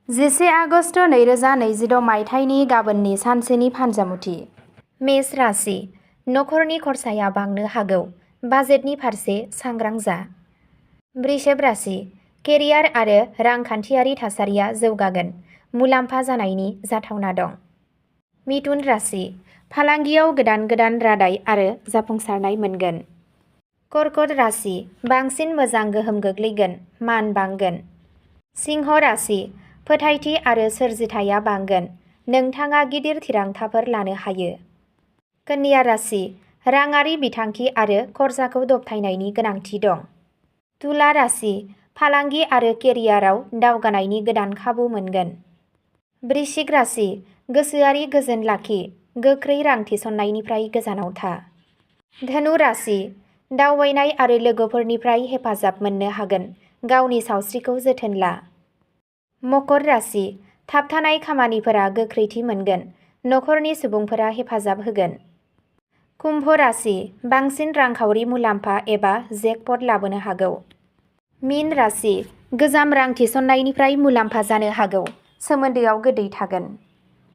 10 August 2026 मायथाइनि गाबोननि सानसेनि फानजामुथि। मेष राशि, नखरनि खरसाया बांनो हागौ, बाजेटनि फारसे सांग्रां जा। वृषभ राशि, केरियार आरो रांखान्थियारि थासारिया जौगागोन, मुलाम्फा जानायनि जाथावना दं। मिथुन राशि, फालांगियाव गोदान रादाय आरो जाफुंसारनाय मोनगोन। कर्कट राशि, बांसिन मोजां गोहोम गोग्लैगोन, मान बांगोन। सिंह राशि, फोथायथि आरो सोरजिथाया बांगोन, नोंथाङा गिदिर थिरांथाफोर लानो हायो। कन्या राशि, राङारि बिथांखि आरो खरसाखौ दबथायनायनि गोनांथि दं। तुला राशि, फालांगि आरो केरियाराव दावगानायनि गोदान खाबु मोनगोन। वृश्चिक राशि, गोसोआरि गोजोन लाखि, गोख्रै रां थिसननायनिफ्राय गोजानाव था। धनु राशि, दावबायनाय आरो लोगोफोरनिफ्राय हेफाजाब मोननो हागोन, गावनि सावस्रिखौ जोथोन ला। मकर राशि, थाबथानाय खामानिफोरा गोख्रैथि मोनगोन, नखरनि सुबुंफोरा हेफाजाब होगोन। कुम्भ राशि, बांसिन रांखावरि मुलाम्फा एबा जेकपट लाबोनो हागौ। मीन राशि, गोजाम रां थिसननायनिफ्राय मुलाम्फा जानो हागौ, सोमोन्दोआव गोदै थागोन।